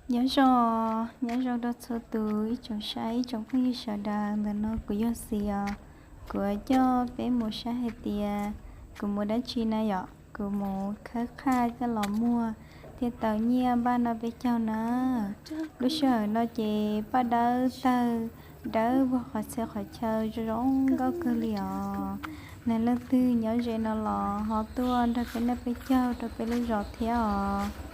Nyob zoo, nyob zoo rau txhua tus ib tsoom saib ib tsoom phooj ywg sawv daws. Ntawm no kuv yog Xis os. Kuv coj peb mus saib hais tias kuv mus dab tsi na yom. Kuv mus khawb qhaj coj los muag thiaj tau nyiaj npaj noj peb caug na. Lub sij hawm no ces paj dawb tawg, dawb vog qhov txhia qhov chaw zoo zoo nkauj kawg li os. Nws leej twg nyob ze no los ho tuaj nrog peb noj peb caug rau peb lub zos thiab os.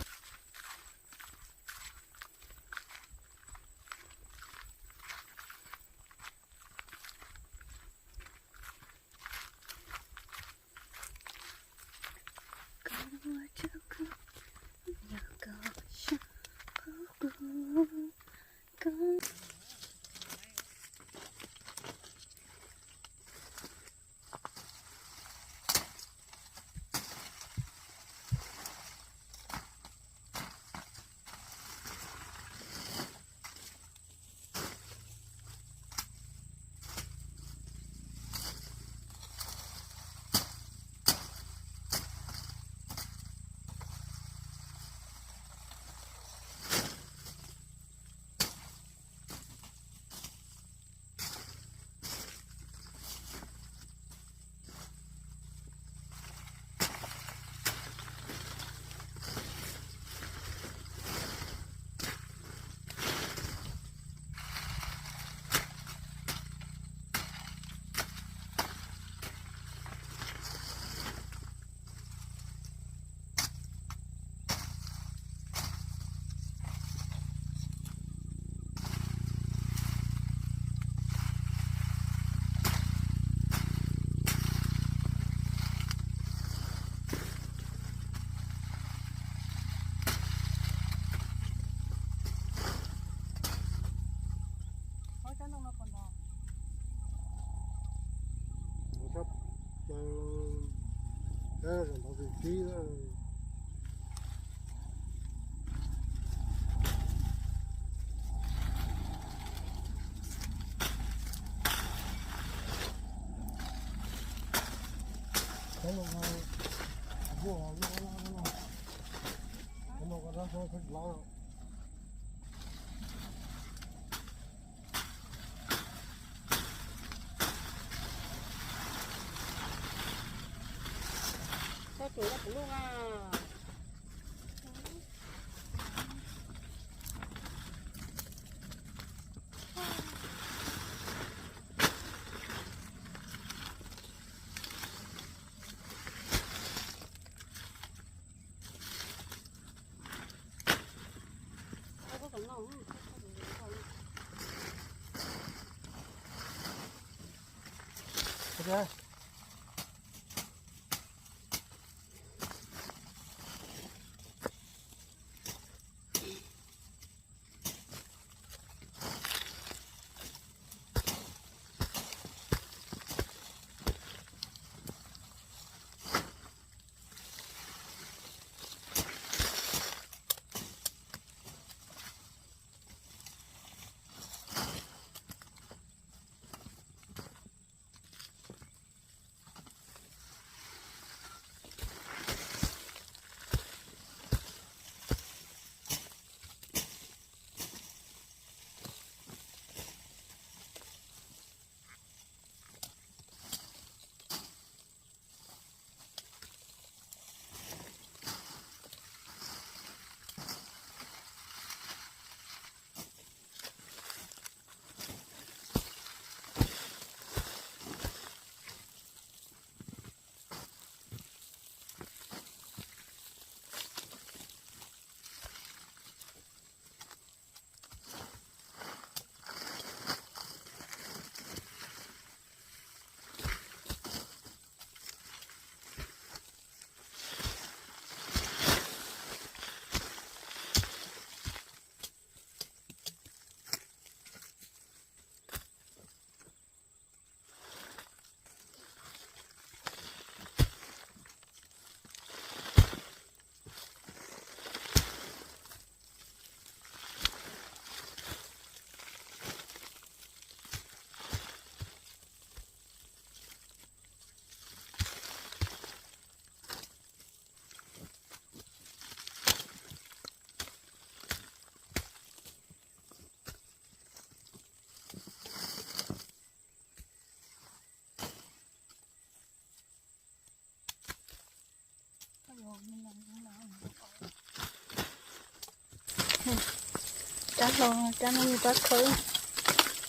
Rab hlau, rab no yog rab khawb,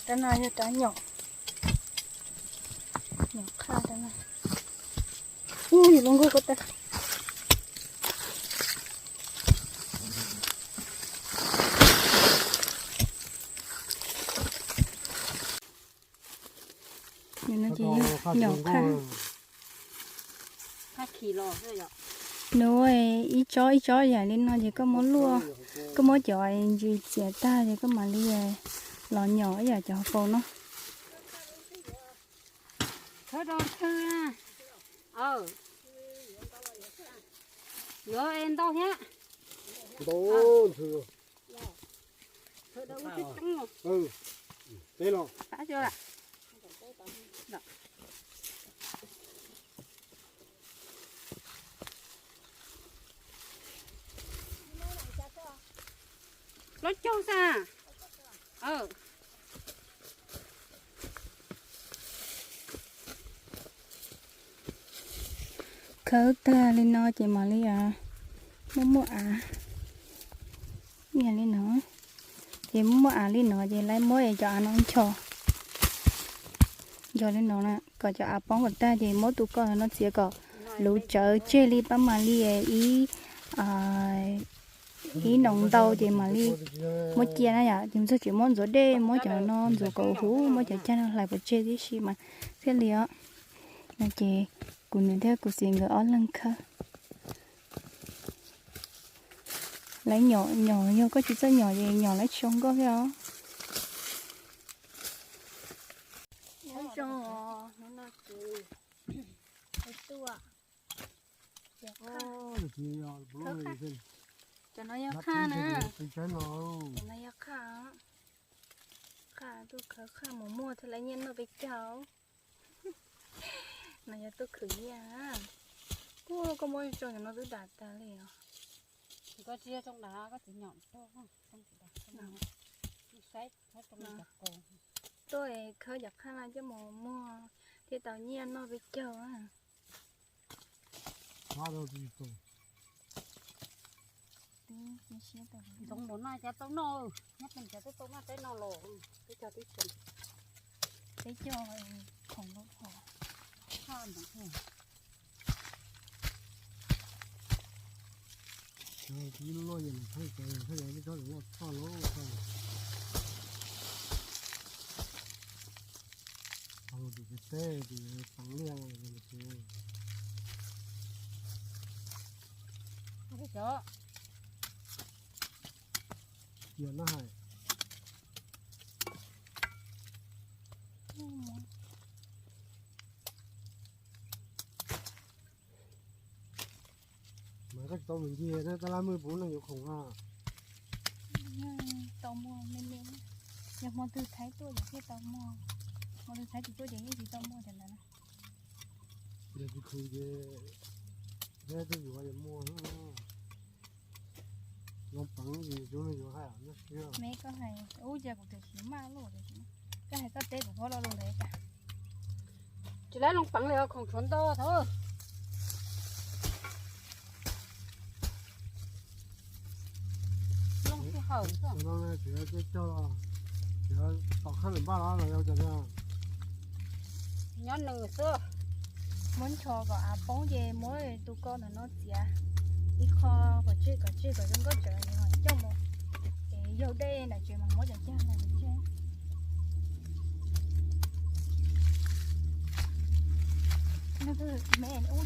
rab no yog rab nyom, nyom qhaj rab no. Ub, lub nkuj ko tag. Nws no ces yog nyom qhaj. Nws ib tsob ib tsob yam li no ces koj muab luaj, koj muab cov ntsis txiav tag ces koj mam li los nyom ib yam cov hauv paus no. Yuav ntau thiab. Plaub caug xwb. Khawb tag li no ces mam li muab muab av. Yog li no, ces muab muab av li no ces lawv muab cov av no ncho, ncho li no kom cov av poob kom tag ces muab tus ko no txiav kom luv tsawv tseg li pab mam li ib ib noo ntau ces mam li muab cia na yom. Ces txog tseem muab ntxuav dej, muab cov no ntxuav kom huv, muab cov cag no hlais pov tseg tib si mas thiaj li os. No ces kuv niam thiab kuv txiv nkawd ob leeg khawb. Lawv nyom, nyom yog koj tsis txawj nyom ces nyom lawv tsis zoo nkauj thiab os. Nyob zoo, hnub no ces tuaj. Cov no yog qhaj na. Cov no yog qhaj, qhaj tuaj khawb qhaj mus muag thiaj li nyiaj noj peb caug. No yog tuaj khwv nyiaj. Kuj koj muab tsoo cov no twb dam tag li os. Koj tsis yog tsoo dam, koj txiv nyom tuaj, tuaj khawb cov qhaj no coj mus muag thiaj tau nyiaj noj peb caug. Ntxoov npaum no cas tau noj, nyob pem cov twb tau noj teb no los, peb cog tib tseem. Peb cog khoom loj phom. Ib lub loj yog nws thaj cov, thaj cov ib tsob loj txhoj loj txhoj. Tus teb tus peev liaj. Yog no hais. Mas koj tsis tau mus ncig tab laj muaj puv neeg yuav khoom a. Tau muag me me. Yog hmo twg Thaib tuaj ces thiaj tau muag. Hmo twg Thaib tsis tuaj ces yeej tsis tau muag cov ntawd na. Yog tsis khwv ces thiab twb yuav muag. Loo peev ces tub yuav hais nyob siab. Me koj hais ub, cas kuv twb tsis maj luaj. Koj hais koj teb kuv phob lo lus lawm cas. Tsis laib loo peev li os, khoom tshuav ntau thaum. Loo sij hawm xwb. Tsis coj, tsis tom khab lwm npaj los los yog cov. Nyob nws xwb. Muab ncho kom av poob ces muab tus ko ntawm no txiav ib qho kom tseg, kom tseg kom zoo nkauj tsawv coj mus es yaug dej nram tsev mas muab cov cag ntawd tseg. Me ub,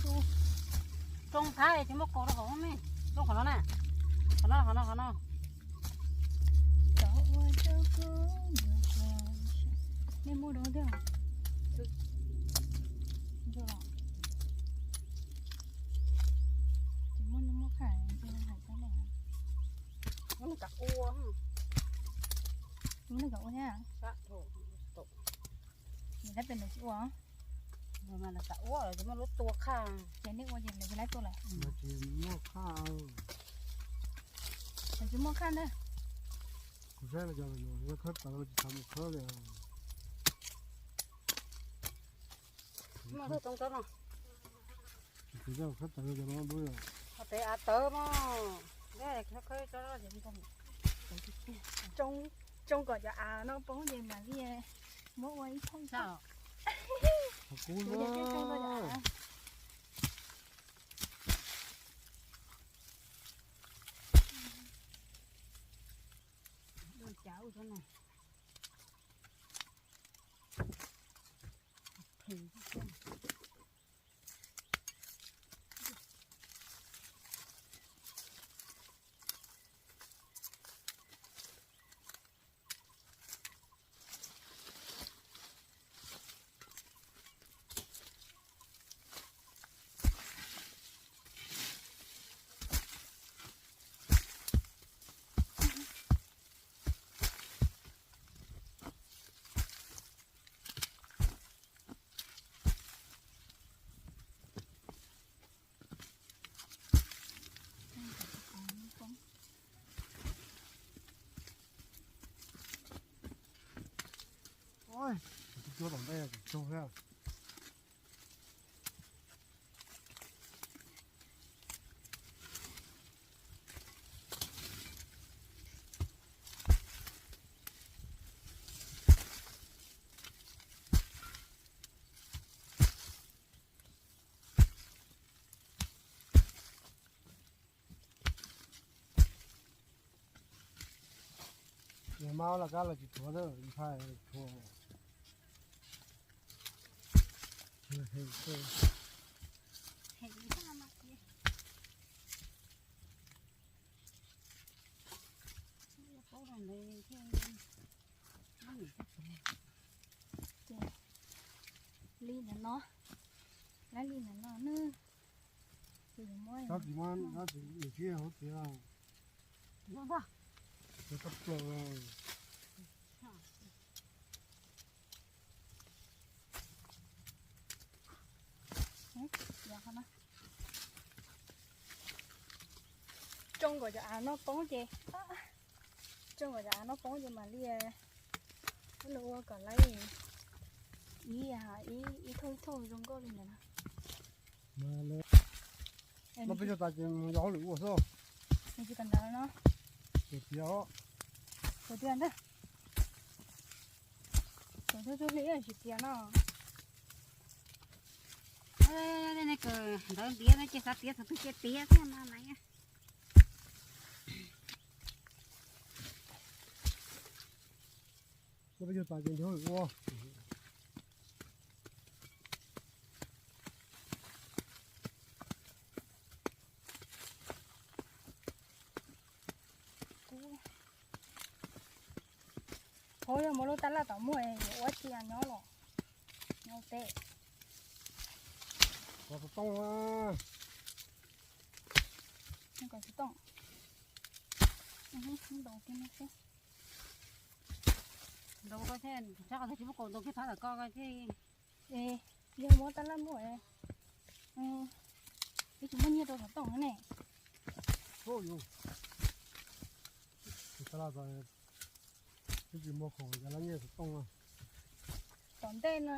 tsoo thab tsis muaj kaus rau hauv me. Tsoo qhov no na, qhov no, qhov no, qhov no. Nej muaj dua thiab? Tsis muaj, muaj qhaj, hais tau lawm. Muaj neeg kam ua thiab? Nws lab pem nws tsis ua. Mas lawv kam ua, lawv tsis muaj lub tua qhaj. Ces nej ua ces lawv tsis lab tua lawm. Lawv tsis muaj qhaj. Lawv tsis muaj qhaj ntag. Kuv saib los cov no khawb tawv tsis tau mus khawb li. Muaj tau tau no. Kuv saib khawb tawv cov no dub. Qhov pem av tawv no. Khawb tsob ces tau mus. Tsoo, tsoo kom cov av no poob ces mam li muab ua ib thooj. Kub, Tus cuab tom ntej tsaug thiab. Nws mas laj kab los tsis rhuav, ib phaj rhuav. Li ntawm no, lab li ntawm no nws. Tab sis mas tab sis nws tsis hauv txiav. Nws txhob plaws. Tsoo kom cov av no poob ces, tsoo kom cov av no poob ces mam li ua kom lawv ib, ib thooj ib thooj zoo nkauj li ntawd no. No peb cog tas ces mus yos hauj lwm ua xwb. Nws tsis kom ntawd no. Tiav, tiav ntag. Tsis tiav no. Ntawd ntiav no ces xav tiav thaum twg cia tiav thiab no na. Peb cog tas ces ua. Hauv yog muaj lub tab laj tom muaj yuav ua tsis nyob los nyob teb. Kom xov tooj, kom xov tooj. Ntaus kiag no xwb. Ntaus ko thiaj, tsab ko thiaj tsis muaj kaus, ntaus kiag phab tom ko ko thiaj. Es yog muab tab laj muaj, ib tsis muaj nyiaj rau xov tooj ne. Tab laj tsis muaj khoom cov lab nyiaj xov tooj. Tom ntej no.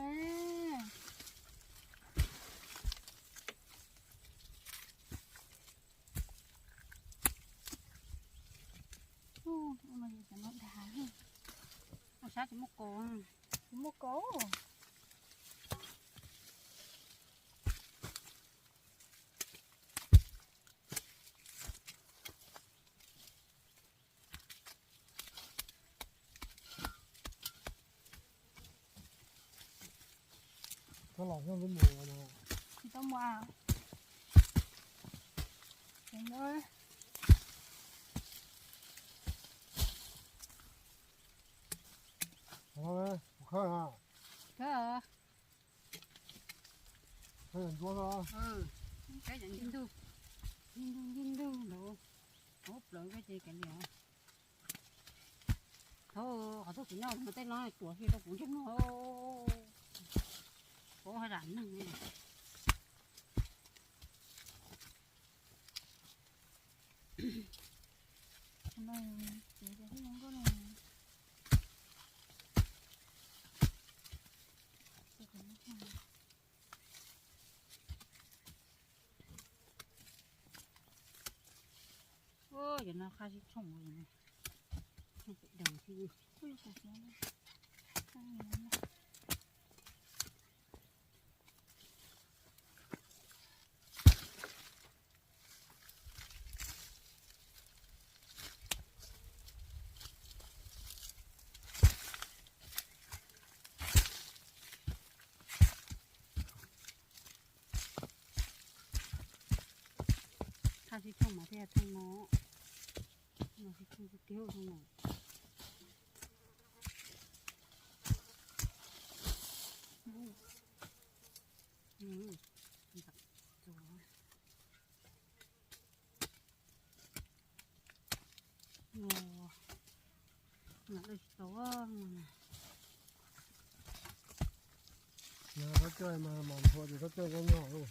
Sab tsis muaj kaus, tsis muaj kaus. Tsis tau mus. Ntsuab no. Ntsuab ntsuab ntsuab ntsuab ntsuab ntsuab ntsuab ntsuab ntsuab ntsuab. Thaum qhov twg kuv nyob mas tej no tuam xwb rau kuv ntsej muag. Kuv haj zam neeg. Ua, cov no qab sib tshooj. Thaj sib thooj mas thiaj thooj no, no sib thooj tiag tiag thooj no. Thaj coj mas mam nthua ces thaj coj nyob nyob lawm.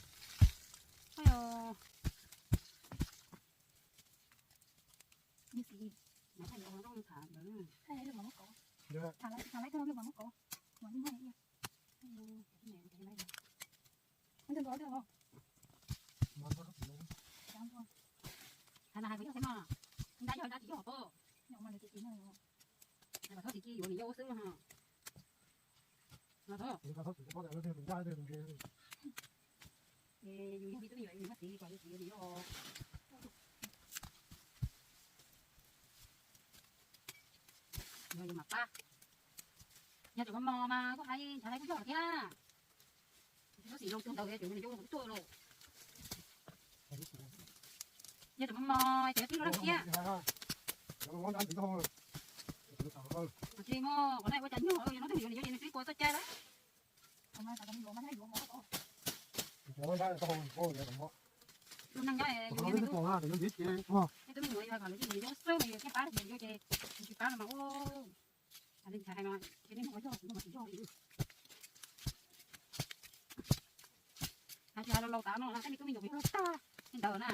Hais mas hais kuv yog thiab mas, ntab yog ntab tsis yog pob. Hais mas txhob tsis ci yuav nws yau xwb ha. Yus yog ib tug me nyuam yus muaj txiv kom yus txiv yuav nws yau. Yog yus mam pab. Yog tseem mos mos mas kuj hais, ntshai hais kuj yog thiab. Lub txim zoo tug ntawd ces nws yau ib tuaj los. Yog tseem mos mos ces twb lub laj thiab. Tsis muaj qhov no ua cas nyuag, yog no twb yuav nws yau ces nws twb kua txoj cai lawm. Tus neeg nyob, nej tus me nyuam yog kom lawv yeej yuav xwb, nws thiaj pab, nws thiaj pab no mas ua. Hais li ntshai hais no, ces nej mus ua yog kuv mas tsis yog li. Hais tias hais laus laus tas no na, tej me tub me nyuam kuv yog lawv tag li ntawd na.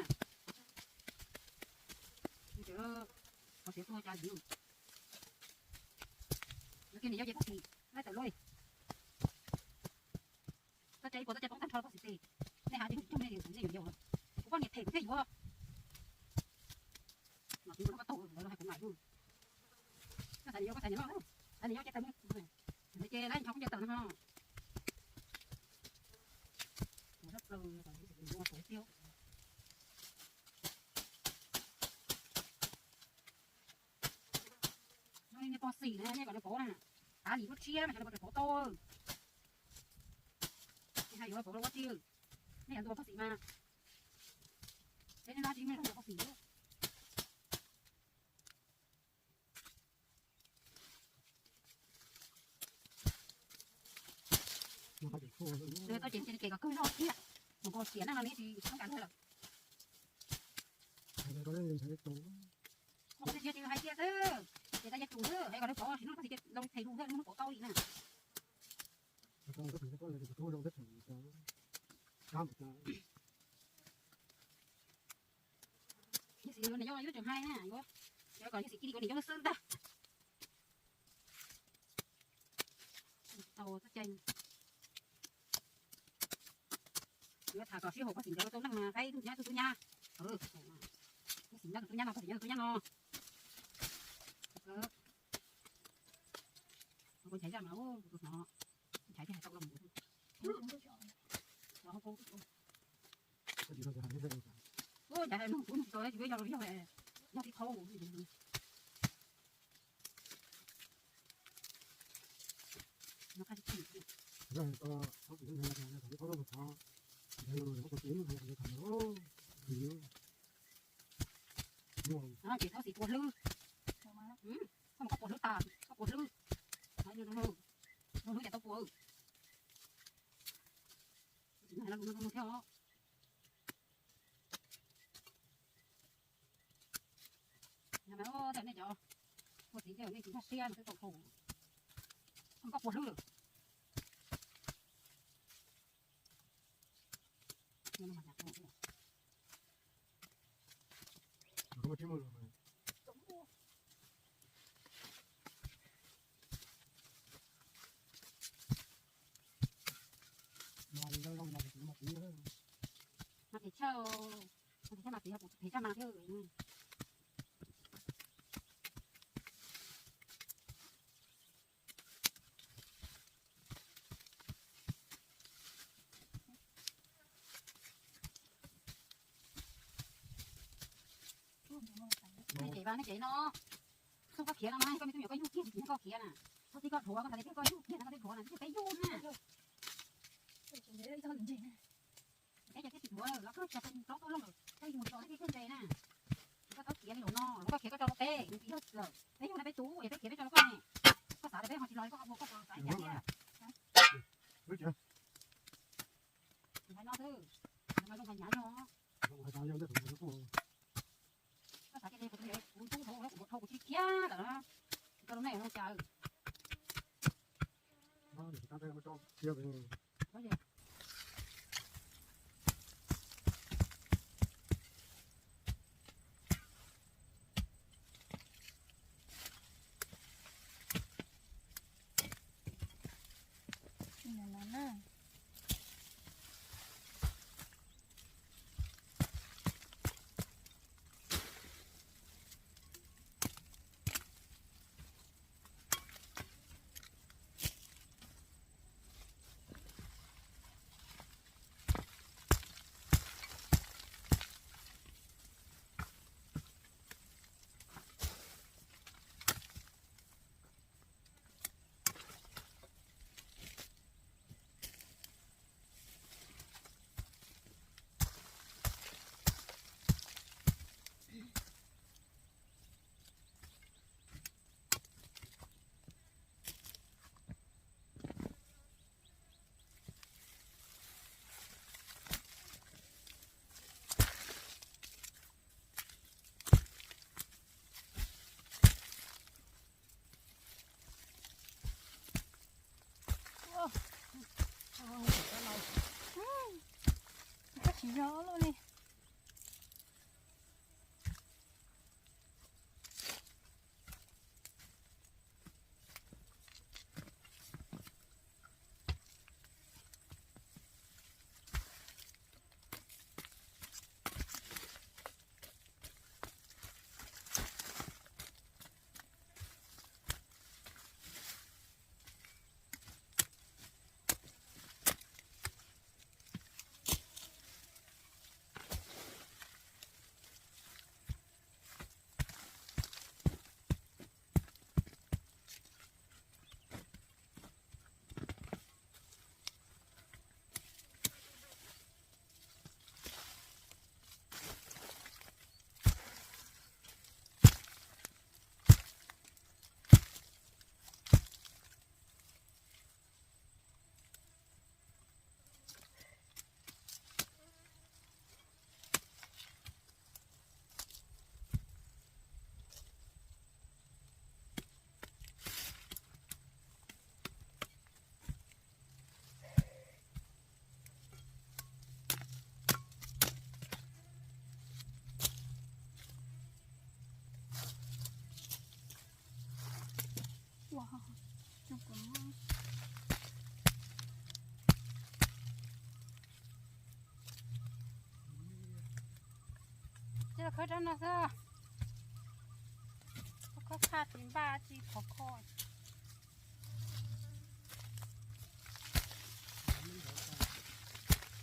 Qhov tseem tuag cas yus, lawv kiag niam yau ces poj xim laij tawm luaj li. Txoj cai ib puas txoj cai poob tag nrho poj xim tes. Nej hais tias kuv tsis cog nej, kuv tsis yuav yau, kuv poj niam them kuv thiaj yuav. Mas kuv yuav koj tau lawv hais kuv mas, koj xav niam yau koj xav niam loj, xav niam yau ces tawm mus, ces lawv ncho koj nco tawm no ho. Nej poj xim na, nej kom lawv pov na, tav yim lub tshiab mas sawv daws pov tau. Nej hais yuav pov ua tsi, nej yog tus poj xim mas, peb nej no tsis muaj poj xim. Txoj ces ces kom kawg zog thiab, mus kos xiam neej no neb tsis txhob kam luag lawm. Mus tias tsis hais tias xwb, ces tas yog tsum xwb, es kom lawv pov tsis muaj poj xim ces lawv them lus thiab, lawv muab pov tau li na. Yog xim yuav niam yau los yus tseem hais na, yuav kom yog xim cia li yuav niam yau xwb ntag. Tau txoj cai, yuav tham kom sib haum poj xim ntawd tau neej mas faib tub nyab tub tub nyab. Poj xim nyab tub nyab no, poj xim nyab tub nyab no. Kuv nchaiv zaj mas tus hnov, nchaiv thiaj hais tau los mus. Nchaiv hais nug kuv nug tau tsis yog los yog, yog tib qhov. Ces txhob xim puas hlwb, koj puas hlwb tas, koj puas hlwb, zoo hlwb ces tau puas. Tsis hais lo lus no rau thiab os. Yog mas, nej cov ua txiv ces nej tsis nkag siab mas twb tau hu, koj puas hlwb lawm. Mas phem tshaj, mas phem tshaj mas phem, phem tshaj mas thiab. Ces vaj no ces no, xub koj khiav no na, koj me tub nyuam koj yug kiag tsis tsim nyog koj khiav na. Txhob txib koj dhuav, koj xav tias koj yug kiag no koj twb dhuav na, twb peb yug na. Peb cov thiab tsis dhuav los koj tsis tau plaub tuaj looj lawm, koj yug tso thiab koj ntse na. Koj txhob khiav li lus no, koj khiav koj tso rau peb, nws tsis yog lawm. Peb yug na peb tub, peb khiav peb tso rau koj ne. Koj xav tias peb ho tsis los li koj ho ua koj tso xaiv cas thiab. Hais no xwb, hais no zoo hais hnyav no. Koj xav cia li kuv tus yawg kuv tub hauv kuv mus dhau kuv tsis khiav lawm na. Koj lub neej zoo cas. Koj tsis yog loj li. Ces los khawb rau no xwb. Khawb khaj tsis npaj tsis khov kho.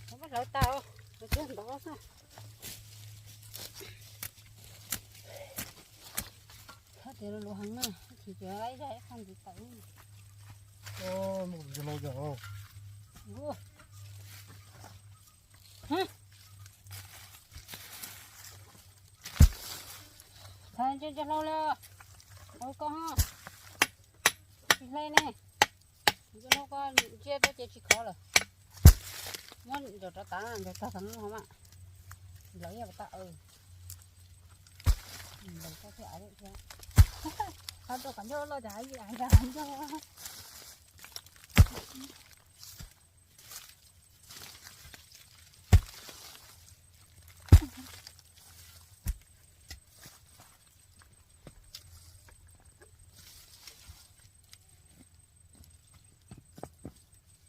Hlawv tau, hlawv tau xwb. Thab tias luv heev na, chim ces ib zaj ib qho ntxiv tawm. Thab ntsia ntsia hlau li, ua koj ho tsis hle ne. Ntsia hlau koj ntsia tuaj ces tsis khov lawm. Muab ntsaum rov tas, ntsaum tag tag no mas. Lawv yog tas, lawv tau thiab av thiab. Qhov rau qhov ncauj loj cas ib ncauj.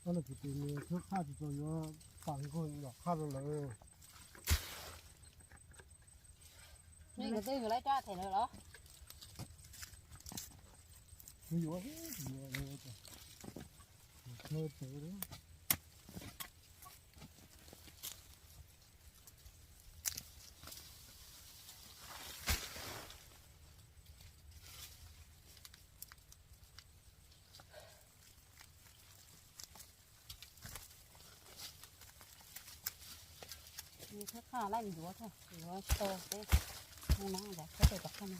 Koj los kwv tij nws khawb qhaj tsis tau yuav pam nkaug yom qhaj rau lawm. Nws kwv tij nws lawv rab them lawm los? Nws yuav, nws yuav, nws yuav. Thawj qhaj laij yuav thiab, yuav tau peb no, yog thawj tau tom qhaj no.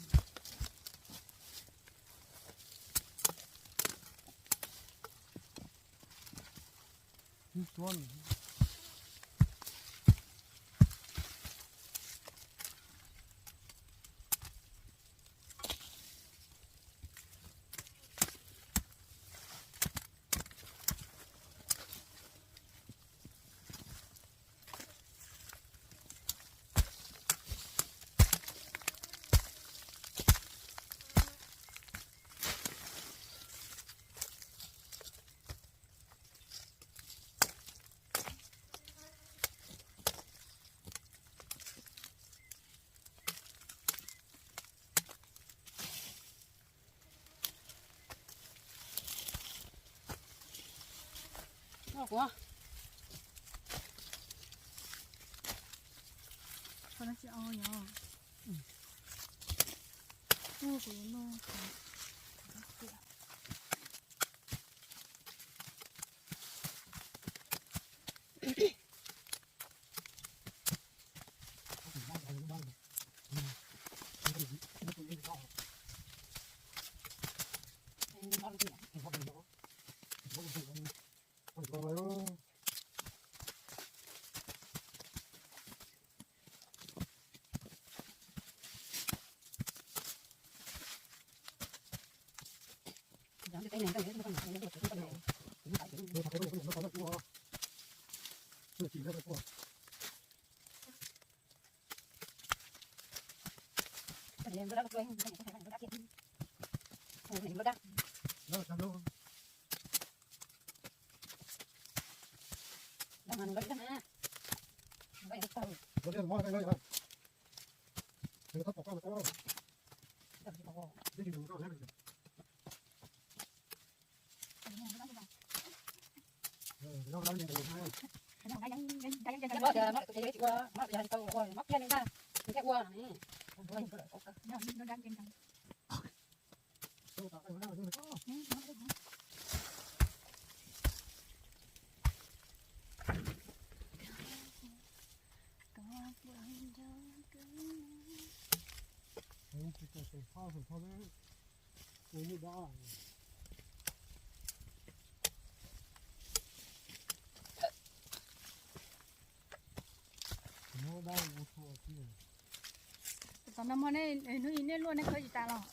Tom no muaj nej, hnub ib nej luaj nej khawb tsis tas los?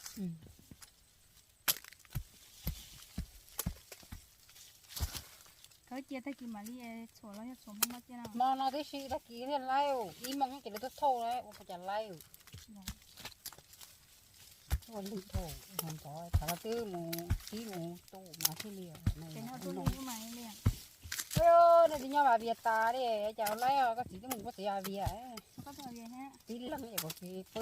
Khawb cia tag kis mam li txhuam los yog txhuam hmo no cia no? Hmo no tib si tag kis thiaj laib, ib moos ces lawv tuaj thauj lawm ua cas laib. Ua lwm thaum ntxov thaum no twb mus tib mus tu mas thiaj li. Nej tsis nyob Vam Vias tas li, cas laib koj txiv twb mus koj txiv Vam Vias. Tib leeg es kuv txiv pw.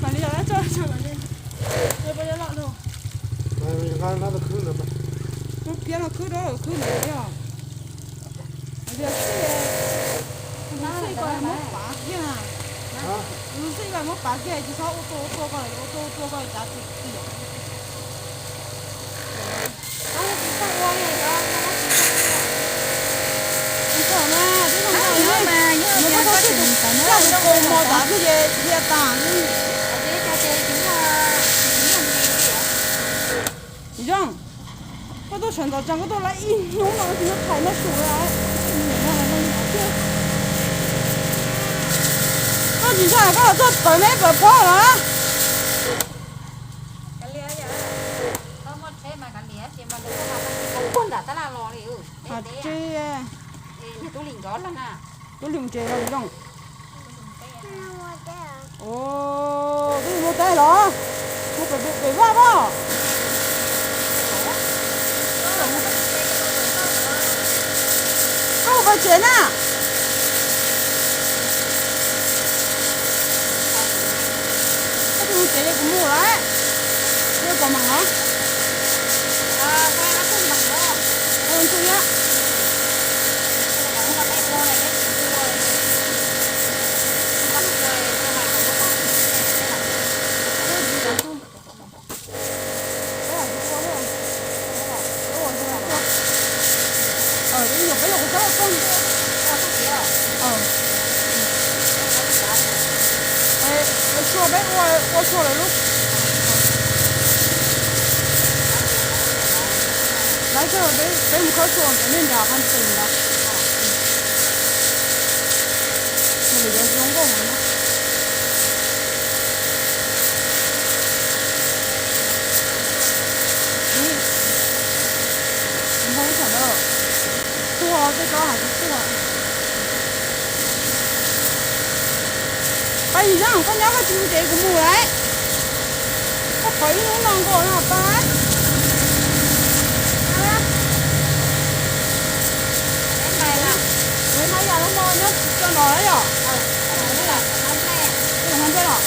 Mam li yog dab tso tso mam li. Peb loj loj. Mus phiab no khwb rau khwb ntawd yog. Hais tias xij, lub xij ko muab pav kiag na. Lub xij ko muab pav kiag tsis txhob ua tua ua tua ko, ua tua ua tua ko cav tias tias. Tsis txhob ua li, tsis txhob ua li. Tsis txhob ua li, nws koj txhob xij tus, yog tus kaus mos tsav thiaj ces thiaj tas. Zoo, koj tuaj sawv ntxov tsees koj tuaj lawm ib hnub no tsis muaj thais noj su lawm. Koj tsis ntshai koj los txog tawv neb pawv phob los? Has tsis, tub hlis mus tsev los zoo. Tub hlis mus teb los? Mus pem pem vaj pom. Koj mus pem tsev na. Koj tsis mus tsev ces kuv mus lawm. Yuav pom meem los? Ntxub thiab. Ib nyuag peb los kuv kab los txog. Ua tshuaj peb ua, ua tshuaj lawm lub. Lawv kawg peb mus khawb tshuaj ntawm nej nram qhov ntxwm ntawd. Nws yuav zoo nkauj heev na. Npau ib thaum ntawd tuag tej ko hais tias tuag. Pab Yis Yeeb, koj nyob koj tsis mus tsev kuv mus lawm. Koj pom ib hnub no nkaus no pab. Kuv haj yam los nyob tsis tso no yom. Hab nplej los.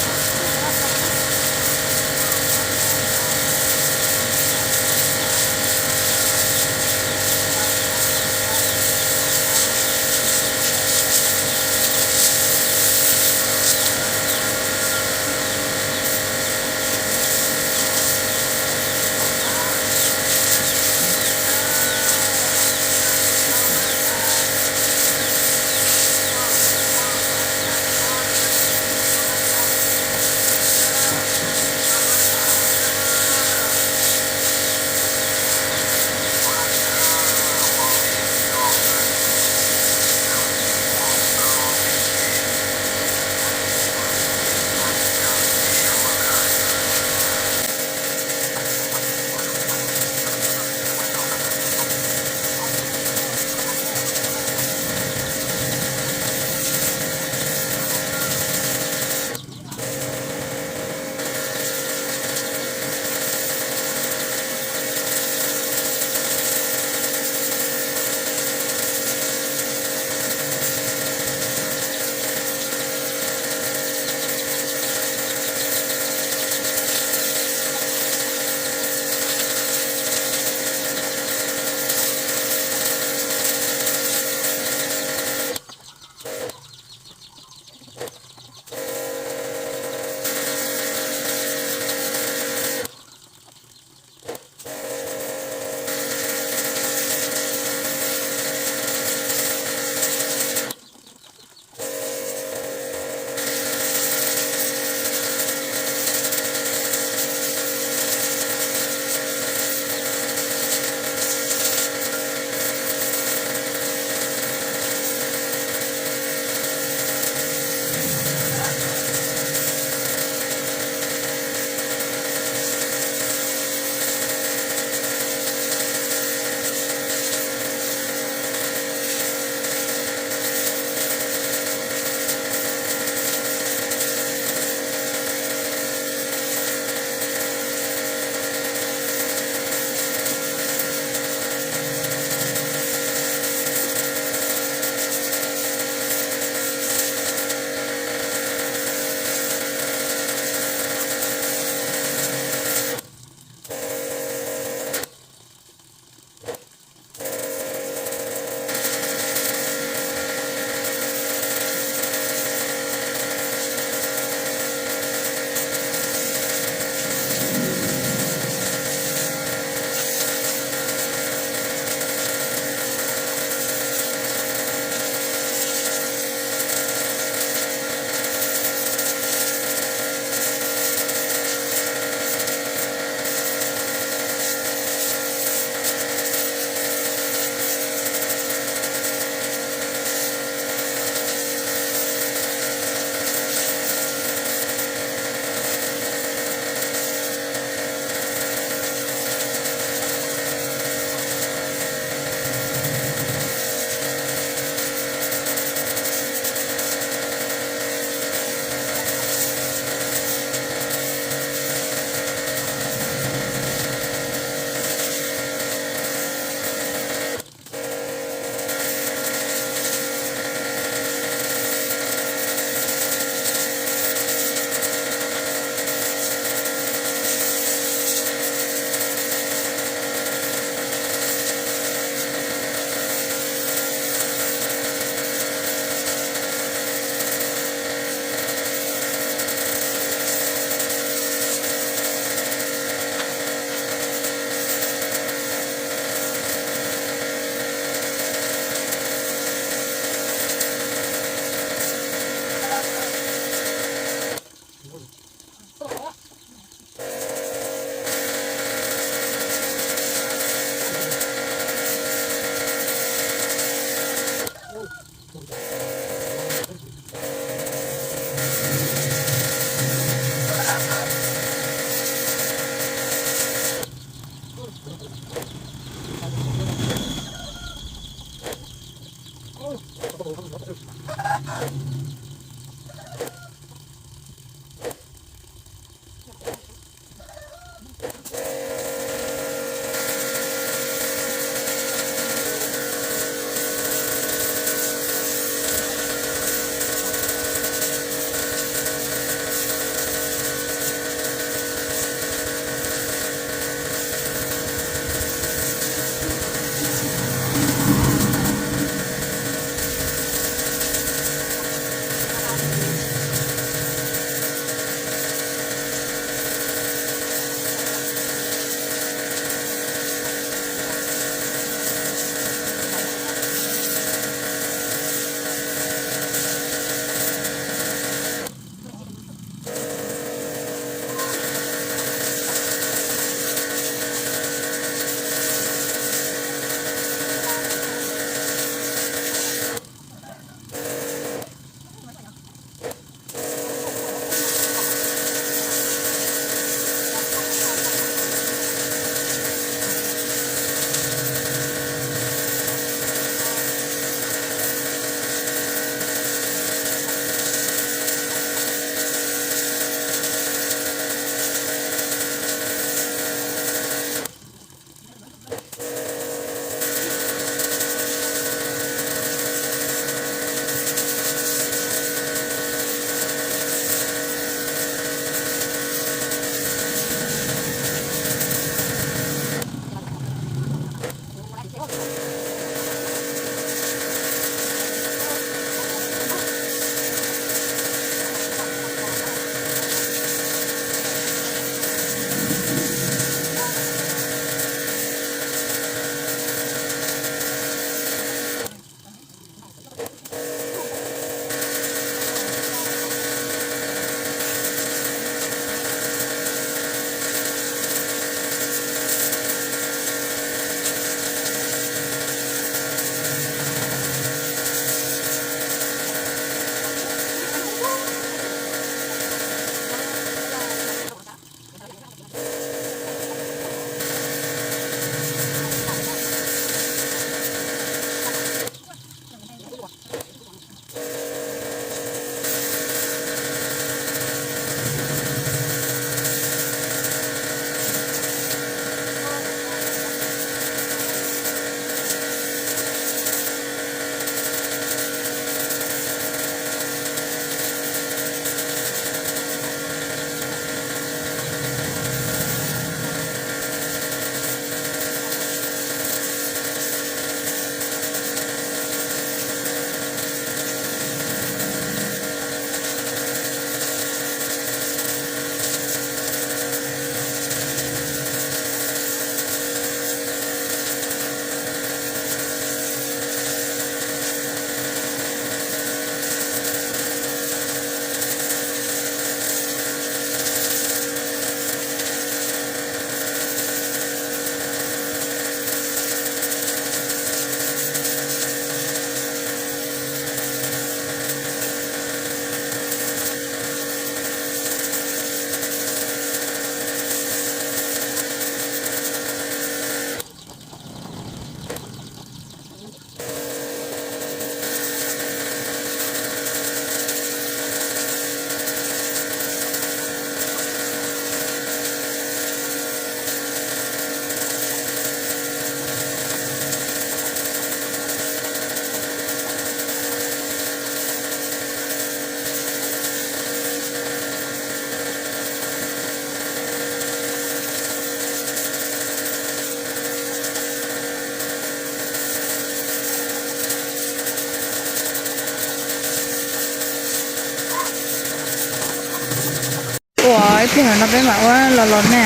Ua ib pliag no peb mam ua los los na.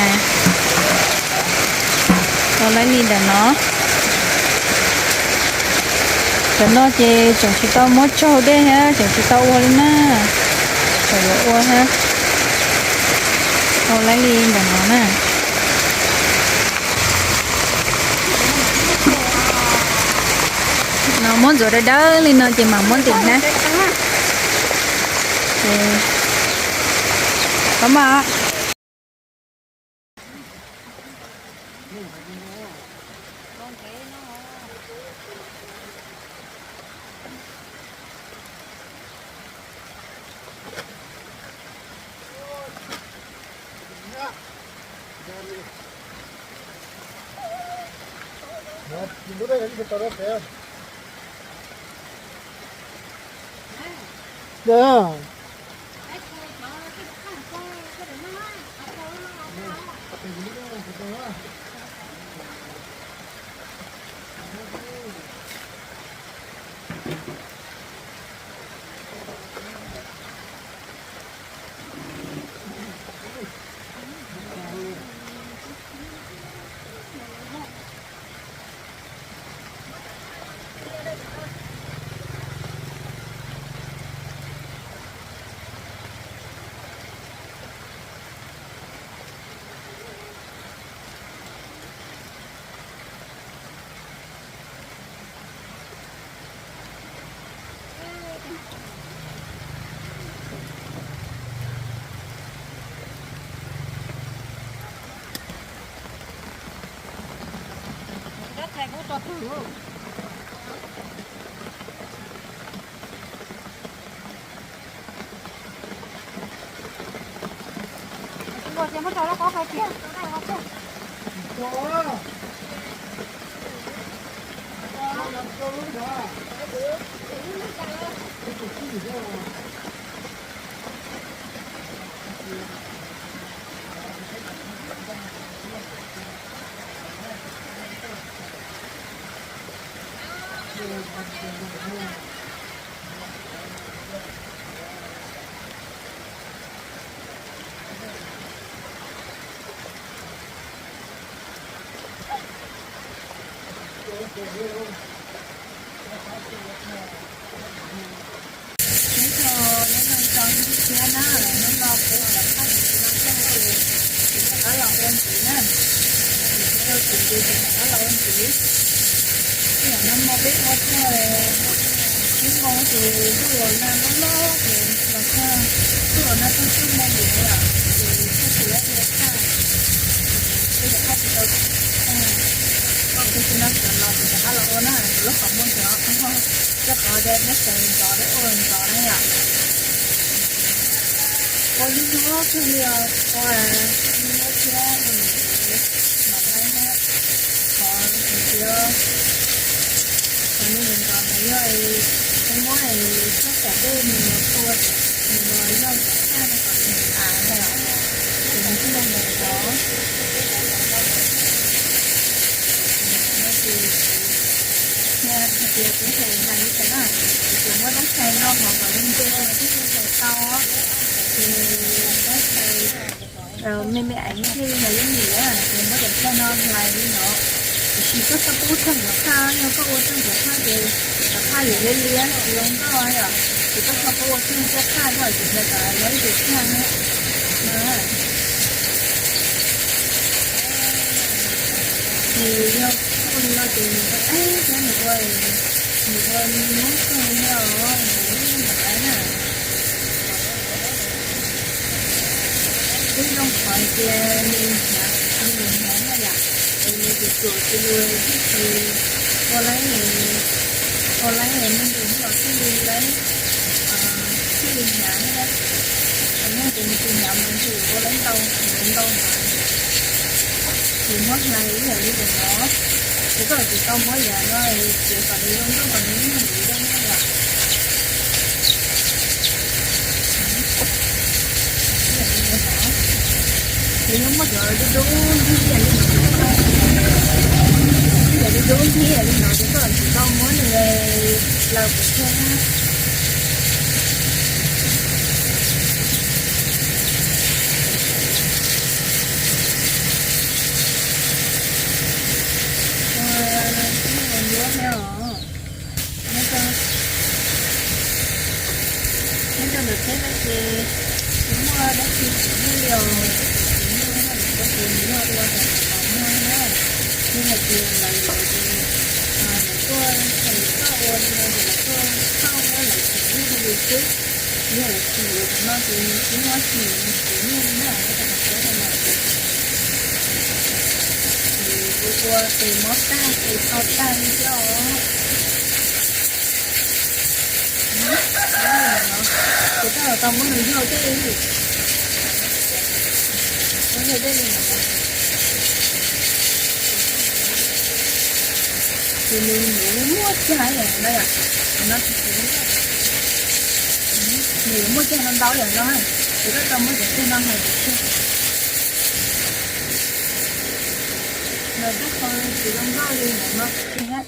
Ua laib li ntawm no. Cov no ces tseem tsis tau muab tsaug dej thiab tseem tsis tau ua li na. Tseem yuav ua thiab. Ua laib li ntawm no na. No muab ntxuav dawb dawb li no ces mam muab ntim na. Ces, tau mas. Nyob zoo ib tsoom niam txiv thiab na, hnub no kuv rov qab los txog ces kuv rov qab los ua ntxiv na. Kuv rau kuv ces kuv rov qab los ua ntxiv. Ib yam no mas peb ua txog ib moos ces ntuj los nag loj loj ces los txog, ntuj los nag txog cuaj moos lawm yom, ces thiaj tsis tau ua tag. Peb rov qab tsis tau ua tag, koj kuv tsis noj sawv los ces rov qab los ua na, kuv lub qhov muag ntxov, rau qhov tias nyob sawv ntxov thiab ua ntxov na yom. Ua hnub hnub kawg li os, ua hnub thiab mam laib na. Qhov hais tias qhov nws ntxov ntxov no yog es muab es txhob xav dej nws los tua, nws los yog cov thaj no kom nws av na yom, ces nws thiaj li ntxov ntxov. Ces hais tias kuv ntshai hais li cas na, kuv tsuas muab rab tshais no hov kom nws nce mas thiaj li hlais tau. Ces muab tshais me me eev thiaj li hlais yeeb yim na, ces muab cov tshais no hlais li no. Tiam sis koj txhob pub tsheej cov thaj, yog koj ua tsheej cov thaj ces cov thaj yuav liab liab tsis zoo nkauj yom. Ces koj txhob pub ua tsheej cov thaj, koj tsis hlais kom liab ib tus thaj na. Nws yog pub li no ces nws ua teb thiab nws ua, nws ua nyuaj kawg li os, nws ua ib yam na. Twb zoo qhov tias nws hnyav, nws hnyav na yom, es nws tsuas tsuas tsis lus thiaj tsis ua laib, ua laib me ntsis los thiaj li laib, thiaj li hnyav na. Qhov no ces nws tsis hnyav mas nws ua laib ntau, ntau ntau heev. Ces muab hlais ib yam li ntawm no, ces koj tsis tau muab yam no txiav kom nws zoo nkauj kom nws ib yam li zoo na yom. Ces yog muab cov dub dub ib yam li no, ib yam li dub ib yam li no ces koj tsis tau muab nws laws pem thiab na. Ua, ua yuav thiab os. Nyob rau, nyob rau ntawm peb no ces tsis muaj dab tsi tsis muaj li os, tsis muaj li os, tsis muaj li os, tsis muaj li os, tsis muaj li os na. Yog hais tias lawv yuav ces lawv tuaj, lawv tuaj ua li no ces lawv tuaj thauj lawv tsev neeg li xwb. Yog lawv tsis yuav cov no ces tsis muaj sim tsev neeg li na, lawv cov tsev neeg no. Ces ua ua ces mob tag ces tau tag li thiab os. Ces koj tau muab nws yog tej li, muab yog tej li no. Ces nws yuav muaj cag li no yom, no tsis tau, nws yuav muaj cag no ntau li no, ces koj tau muab cov cag no hais tias no rab qau tsis zoo nkauj li no tsis hab.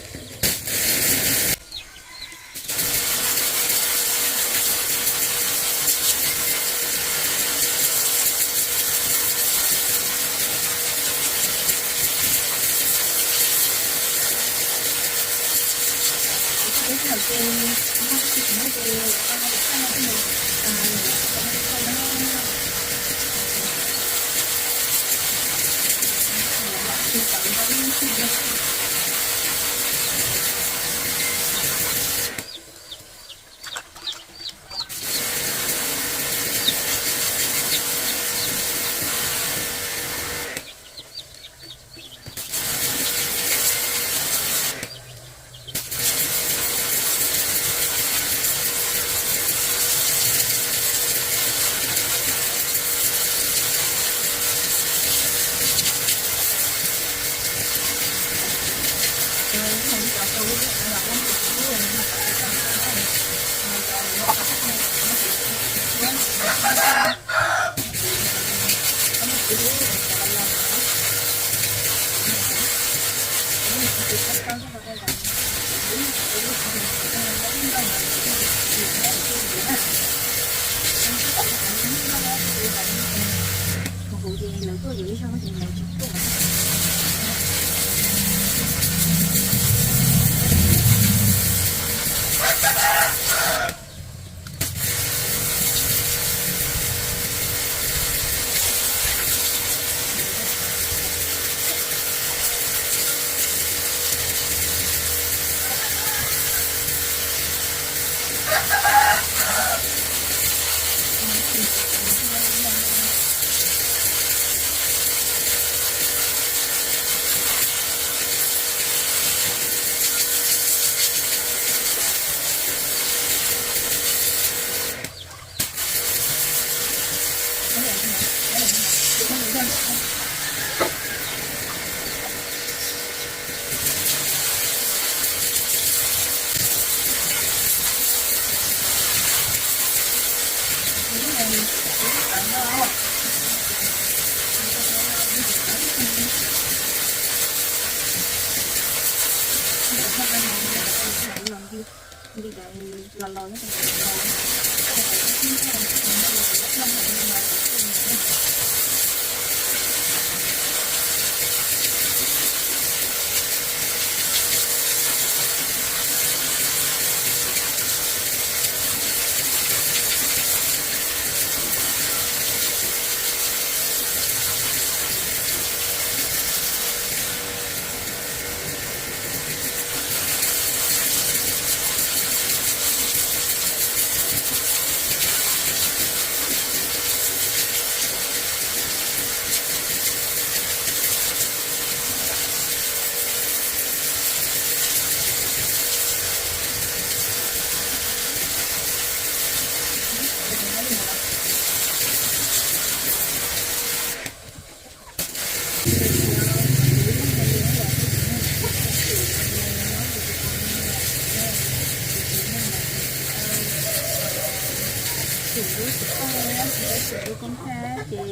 Ces lub tsis tau, lub tsis tau lub koob thaij ces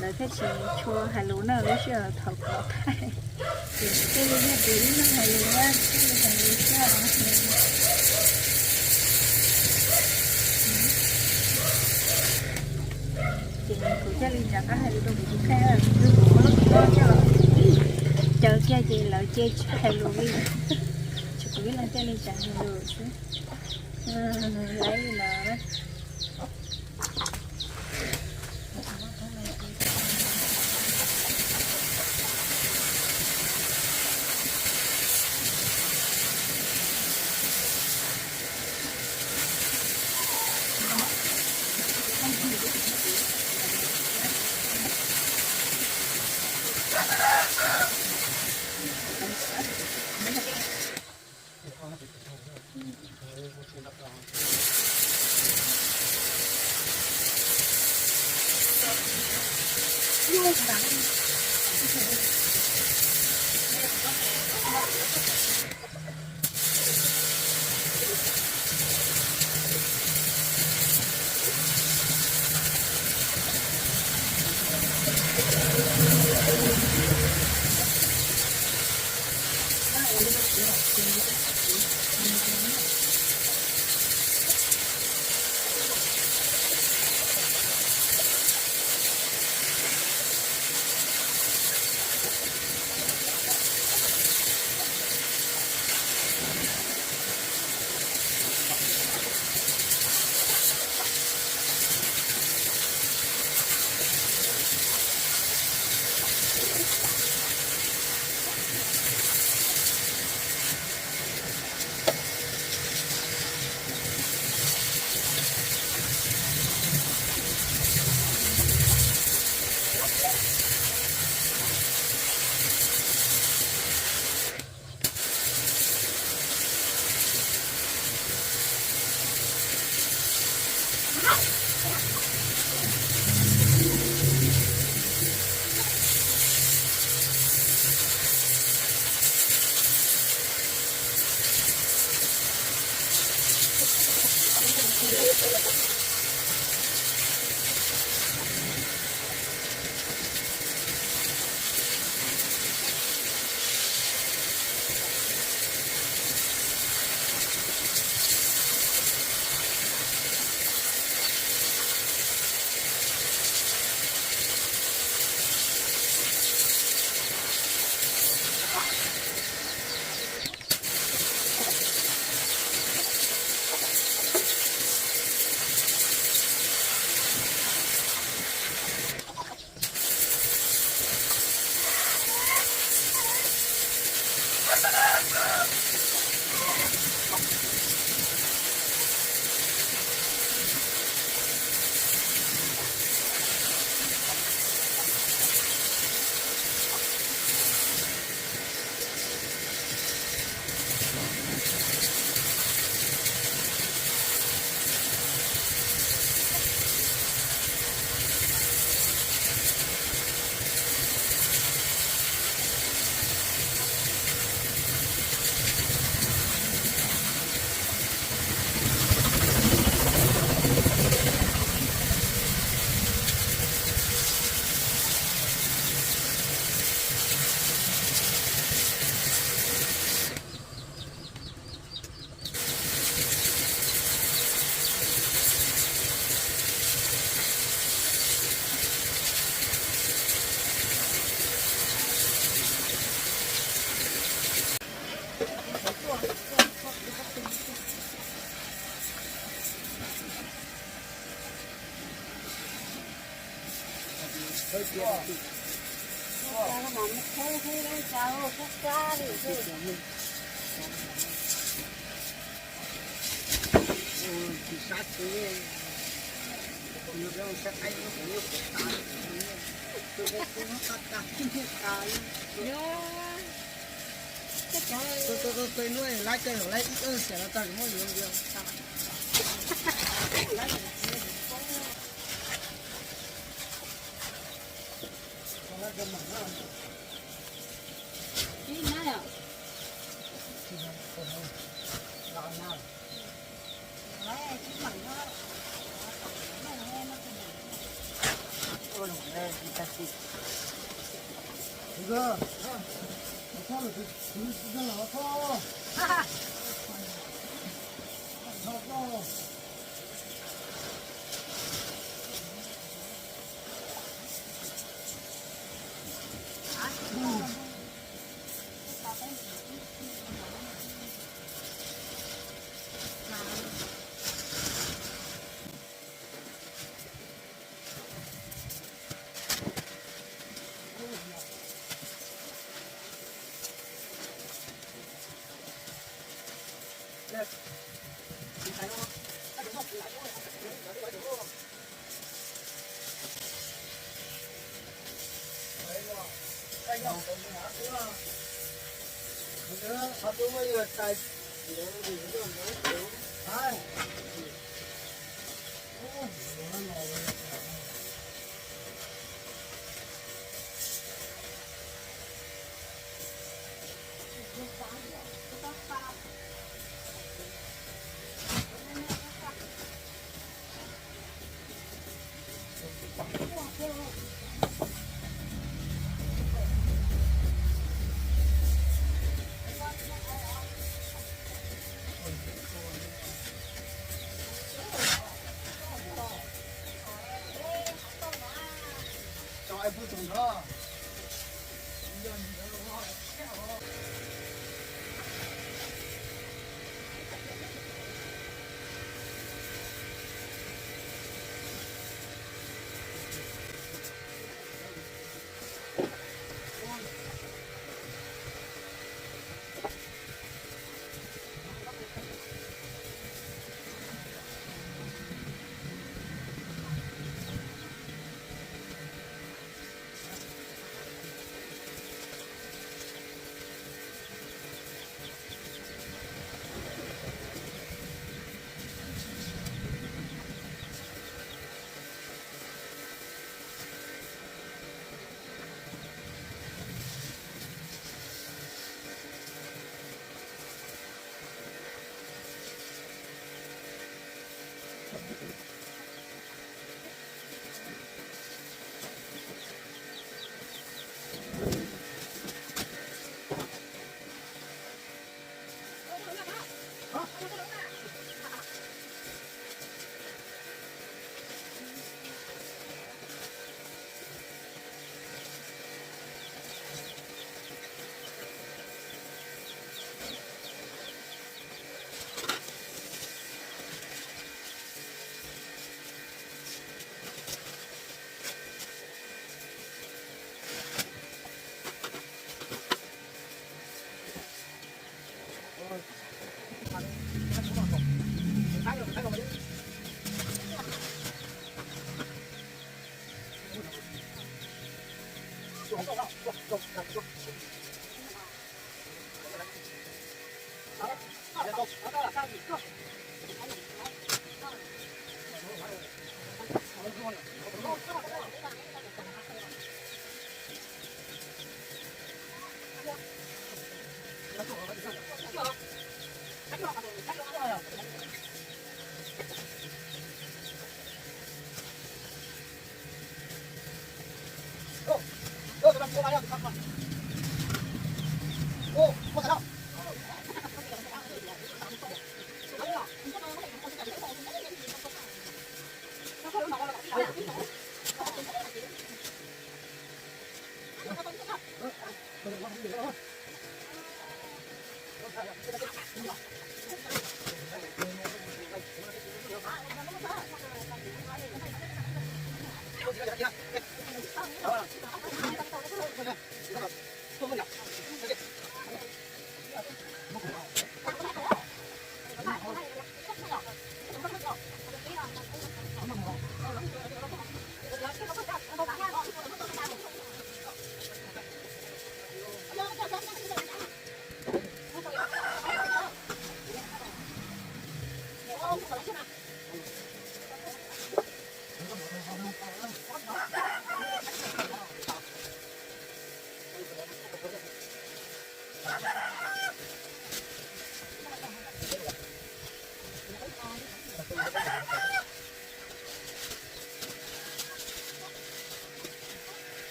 lawv thiaj tsis tshua hais lus na, lub sij hawm thaum kuv thaij. Ces kuv thiaj li yog tus ib leeg hais lus, thiaj li hais lus xwb. Ces kuv thiaj li rov qab hais lus rau kuv tus kheej, kuv muab lub koob thaij los caw kiag ces lawv cia tsis hais lus li. Tsis, kuv ib leeg thiaj li tseem hais lus xwb. Lawv li no.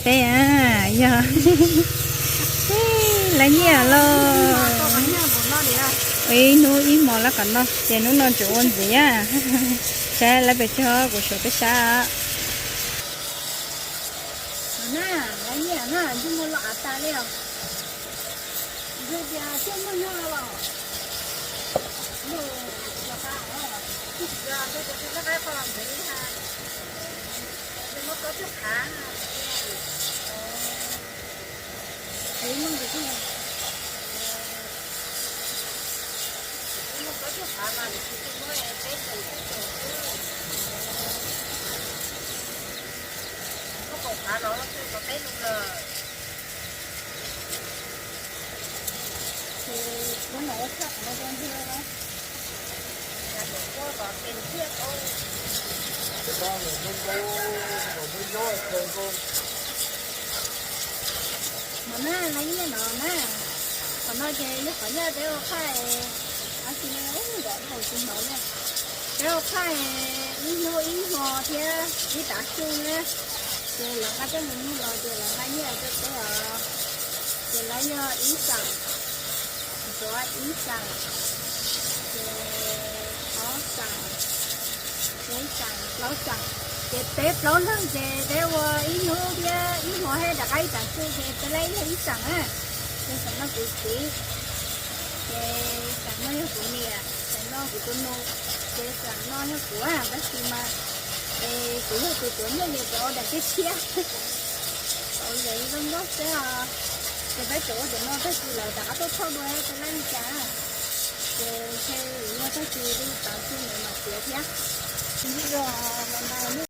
Teb a, yog lawv nyiaj los. Ib hnub ib hmos lawv kom noj ces hnub no tseem ua ntxiv a. Saib lawv pes tsawg, kuv suav peb sab. Na, lawv nyiaj na, ntsej muag loj av tas li os. Yog tias coj muaj nyob los, mus cov qab os, yog tias laj qab qhov los ntxeev li has, yog muab kaub coj qab, muab kaub coj qab. Mas tsis muab peb tus peb tus xwb. Lub kaum phav no lub twg mas peb lub lawm. Ces lub no ua tshaj qhov no rau ntag. Cas tus kuab los pes thiab tau. Mas na, lawv nyiaj no na, qhov no ces yog qhov nyiaj peb ua qhaij, ab tsis ne, ub, nrov dhau tsis hnov na. Peb ua qhaij ib hnub ib hmo thiab ib tav su na, ces lawv nqa coj mus muag los ces lawv nqa nyiaj rau peb os. Ces lawv yog ib xeem, Suav ib xeem, ces ob xeem, peb xeem, plaub xeem. Ces peb plaub leeg ces peb ua ib hnub thiab ib hmo thiab rov qab ib tav su ces peb laib ib leeg ib xeem na. Ces xeem no kuv txiv, ces xeem no yog kuv niam, xeem no kuv tus nus, ces xeem no yog kuv tab sis mas es kuv yog tus tuav nyiaj ces kuv ua daim tiab tshiab. Tau yam li zoo nkauj xwb os. Ces peb tseem ua cov no tag kis lawv rov qab tuaj thauj dua peb laib li cas. Ces ntshe yuav yog tag kis li tav su ntawd mam txiav thiab. Ib zaug mas nag lub